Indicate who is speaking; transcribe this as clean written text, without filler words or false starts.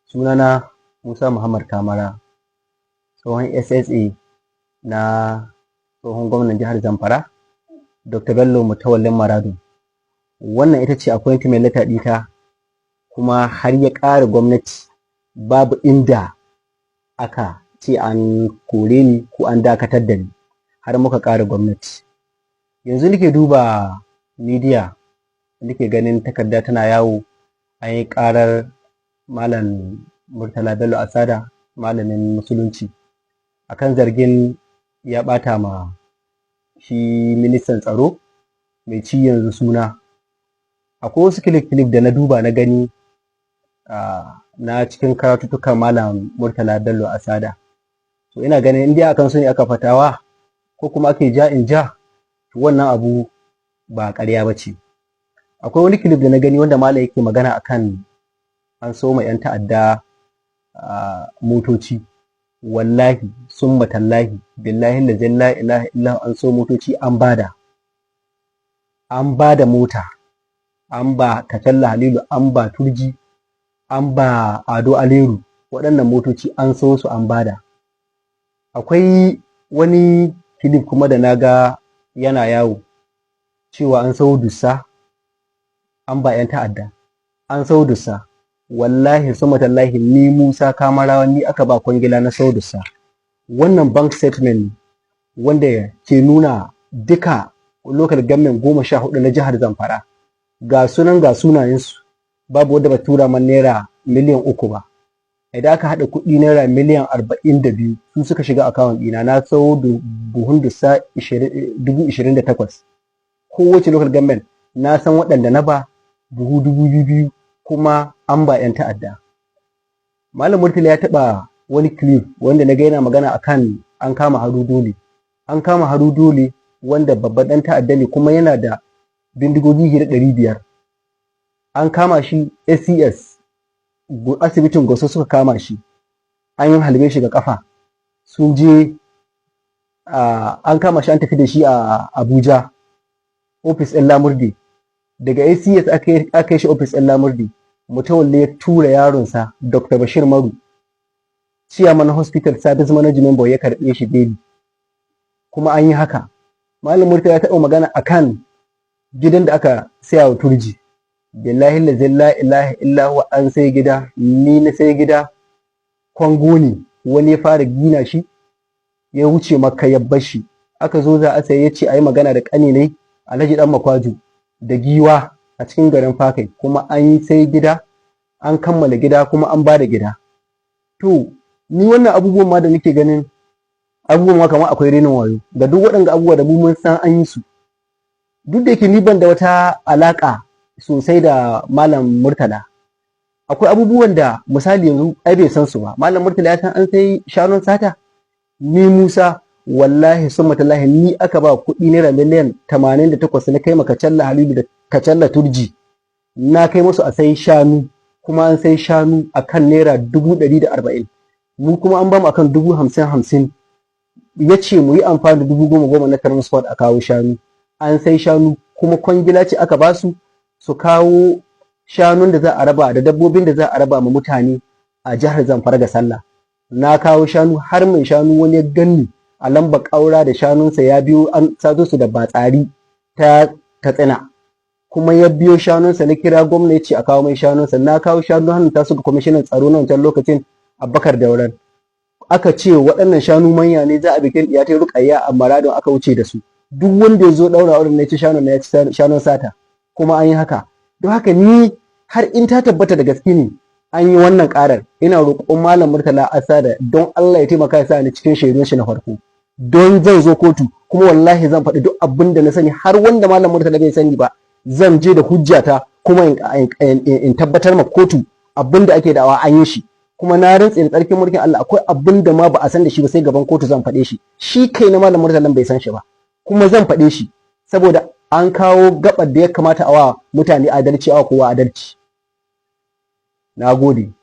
Speaker 1: Sunana Musa Muhammad Kamara, tsohon SSA na tsohon gwamnan jihar Zamfara, Dr. Bello Matawallen Maradun. Wannan ita ce appointment letter ɗita, kuma har ya ƙare gwamnati babu inda aka ce an kore ni ko an dakatar da ni har muka ƙare gwamnati. Yanzu nake duba media, nake ganin takarda tana yawo, an yi ƙarar Malam Murtala Bello Asada, malamin musulunci, akan zargin ya ɓata ma shi ministan tsaro mai ci yanzu suna. Akwai wasu clip da na duba na gani na cikin karatuttukan Malam Murtala Bello Asada. To, ina ganin in dai akan su ne aka fatawa ko kuma ake ja in ja, to wannan abu ba ƙarya ba ce. Akwai wani clip da na gani wanda malam yake magana akan an soma 'yan ta'adda motoci. Wallahi summa tallahi, billahi la ilaha illa, an so motoci an bada, an bada mota, an ba Kacalla Halilu, an ba Turji, an ba Ado Aleru. Waɗannan motoci an so su an bada. Akwai wani clip kuma da na ga yana yawo cewa an sau dussa an ba 'yan ta'adda, an sau dussa. Wallahi summa tallahi, ni Musa Kamarawa, ni aka ba kwangila na sau dussa. Wannan bank statement wanda ke nuna duka local government 14 na jihar Zamfara, ga sunan, ga sunayensu, babu wanda ba tura man ₦3 miliyan ba. Idan aka haɗa kuɗi, ₦42 miliyan su suka shiga account ɗina. Na sau buhun dussa 28,000 kowace local government. Na san waɗanda na ba buhu 2000, kuma an ba 'yan ta'adda. Malam Murtala ya taɓa wani clip wanda na ga yana magana akan an kama Haru Dole. An kama Haru Dole, wanda babban ɗan ta'adda ne kuma yana da bindigogi da 500. An kama shi, ACS asibitin Gusau suka kama shi, an yi halbe shi ga kafa. Sun je an kama shi, an tafi da shi a Abuja, ofis ɗin Lamurde. Daga ACS aka yi shi ofis ɗin Lamurde. Mutawalle ya tura yaronsa Dr. Bashir Maru, chairman Hospital Service Management Board, ya karɓe shi beli, kuma an yi haka. Malam Murtala ya taɓa magana akan gidan da aka saya wa Turji. Billahi la ilaha illa huwa, an sai gida, ni na sai gida. Kwango ne, wani ya fara gina shi ya wuce Makka ya bar shi. Aka zo za a sai, ya ce a yi magana da ƙani ne Alhaji Dan Makwaju da Giwa a cikin garin Fakai, kuma an yi sai gida, an kammala gida, kuma an ba da gida. To, ni wannan abubuwan ma da nake ganin abubuwan ma kamar akwai renin wayo ga duk waɗanda abubuwa da mu mun san an yi su. Duk da yake ni ban da wata alaƙa sosai da Malam Murtala, akwai abubuwan da misali yanzu ai bai san su ba. Malam Murtala ya san an sai shanun sata? Ni Musa, wallahi summa tallahi, ni aka ba kuɗi ₦88 miliyan na kai ma Kacalla Halilu da Kacalla Turji. Na kai musu a sai shanu, kuma an sai shanu akan ₦140,000. Mu kuma an ba mu akan 50,000 50. Ya ce mu yi amfani da 10,000 10,000 na transport a kawo shanu. An sai shanu, kuma kwangila ce aka ba su su kawo shanun da za a raba da dabbobin da za a raba ma mutane a jihar Zamfara ga sallah. Na kawo shanu, har mai shanu wani ya ganni a lambar ƙaura da shanunsa, ya biyo, an sato su da Batsari ta Katsina, kuma ya biyo shanunsa. Na kira gwamna, ya ce a kawo mai shanunsa. Na kawo shanu hannun ta suka kwamishinan tsaro na wancan lokacin, Abubakar Dauran. Aka ce waɗannan shanu manya ne, za a bikin ɗiya ta Rukayya a Maradon. Aka wuce da su. Duk wanda ya zo ɗaura auren na ya ci shanun na ya ci shanun sata, kuma an yi haka. Don haka ni har in ta tabbata da gaske ne an yi wannan ƙarar, ina roƙon Malam Murtala Asada don Allah ya taimaka ya sa ni cikin shaidun shi na farko, don zan zo kotu, kuma wallahi zan faɗi duk abin da na sani, har wanda Malam Murtala bai sani ba. Zan je da hujjata kuma in tabbatar ma kotu abin da ake da'awa an yi shi. Kuma na rantse da tsarkin mulkin Allah, akwai abin da ma ba a san da shi ba, sai gaban kotu zan faɗe shi. Shi kai na Malam Murtala bai san shi ba, kuma zan faɗe shi, saboda an kawo gabar da ya kamata a wa mutane adalci, a wa kowa adalci. Na gode.